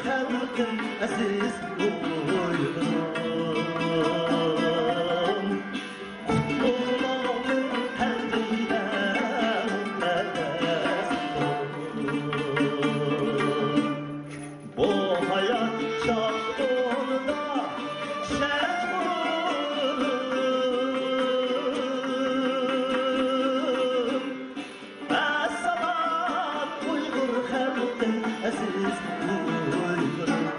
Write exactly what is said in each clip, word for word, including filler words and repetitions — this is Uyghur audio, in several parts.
خەلقىم ئەزىز ئۇيغۇرۇم، قۇتلۇق بولغىن ھەر بىرىڭلار مۇقەددەس تۇغۇم. بۇ ھايات شادلىقىدا شاد بولغىن. ئەسسالام ئۇيغۇر خەلقىم، ئەزىز ئۇيغۇرۇم.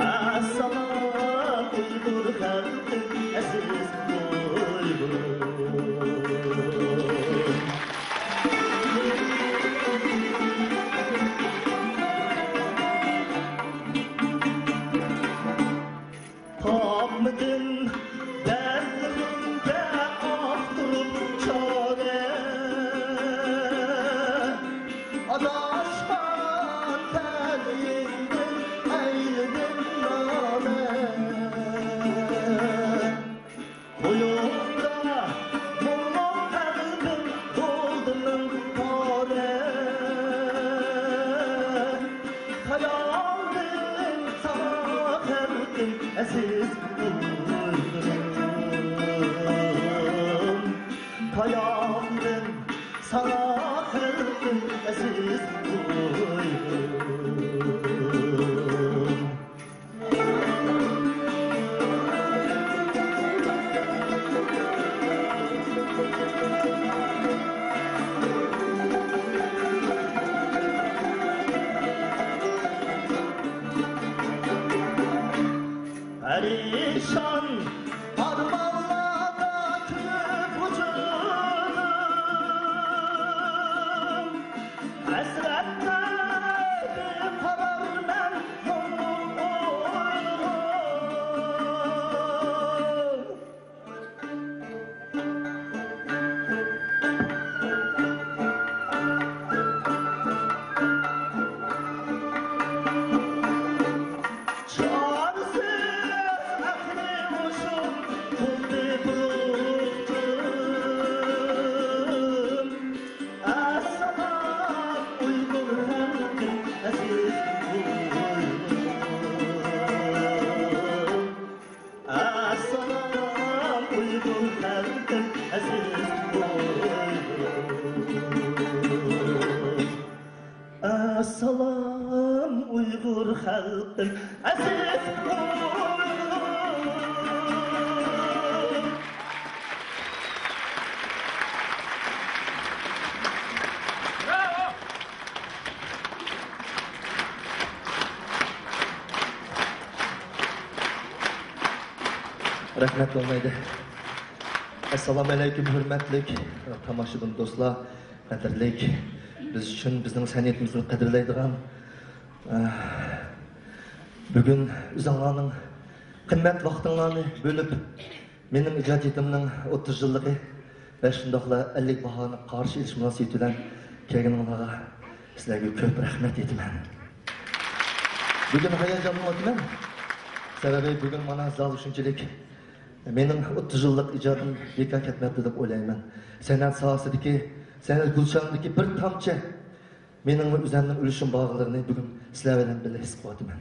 ئەسسالام ئۇيغۇر خەلقىم، ئەزىز ئۇيغۇرۇم. تاپمىدىم دەردلىرىمگە ئاقتۇرۇپ چارە، ئاداشقان تەلىيىمدىن ئەيلىدىم نالە. قوينۇمدا مۇڭلۇق قەلبىم بولدى مىڭ پارە. خىيالدىن ساڭا خەلقىم ئەزىز ئۇيغۇرۇم. خىيالدىن ساڭا خەلقىم ئەزىز ئۇيغۇرۇم. پەرىشان ئارمانلاردا كۆپ ئۇچۇردۇم، ھەسرەتلەردە قالارمەن مۇڭلۇق ئۇيغۇر. چارىسىز ئەقلىي ھوشۇم تولدى بۇرۇلدۇم. ئەسسالام ئۇيغۇر خەلقىم، ئەزىز ئۇيغۇرۇم. ئەسسالام ئۇيغۇر خەلقىم، ئەزىز ئۇيغۇر. ئەسسالام ئۇيغۇر خەلقىم، ئەزىز ئۇيغۇر. رەھمەت بولمايدۇ. ئەسسالامۇ ئەلەيكۇم، ھۆرمەتلىك تاماشىبىن دوستلار، قەدىرلىك، بىز ئۈچۈن، بىزنىڭ سەنئىتىمىزنى قەدىرلەيدىغان، ئە، بۈگۈن ئۆزۈڭلارنىڭ قىممەت ۋاقتىڭلارنى بۆلۈپ، مېنىڭ ئىجادىيىتىمنىڭ ئوتتۇز يىللىقى ۋە شۇنداقلا ئەللىك باھارنى قارشى ئېلىش مۇناسىۋىتى بىلەن كەلگىنىڭلارغا سىلەرگە كۆپ رەھمەت ئېيتىمەن. بۈگۈن ھاياجانلىنىۋاتىمەن. سەۋەبى بۈگۈن مانا زال شۇنچىلىك مېنىڭ ئوتتۇز يىللىق ئىجادىم بىكار كەتمەپتۇ دەپ ئويلايمەن. سەنئەت ساھەسىدىكى، سەنئەت گۈلشانىدىكى بىر تامچە مېنىڭ ۋە ئۆزۈمنىڭ ئۈلۈشۈم بارلىقىنى بۈگۈن سىلەر بىلەن بىللە ھېس قىلىۋاتىمەن.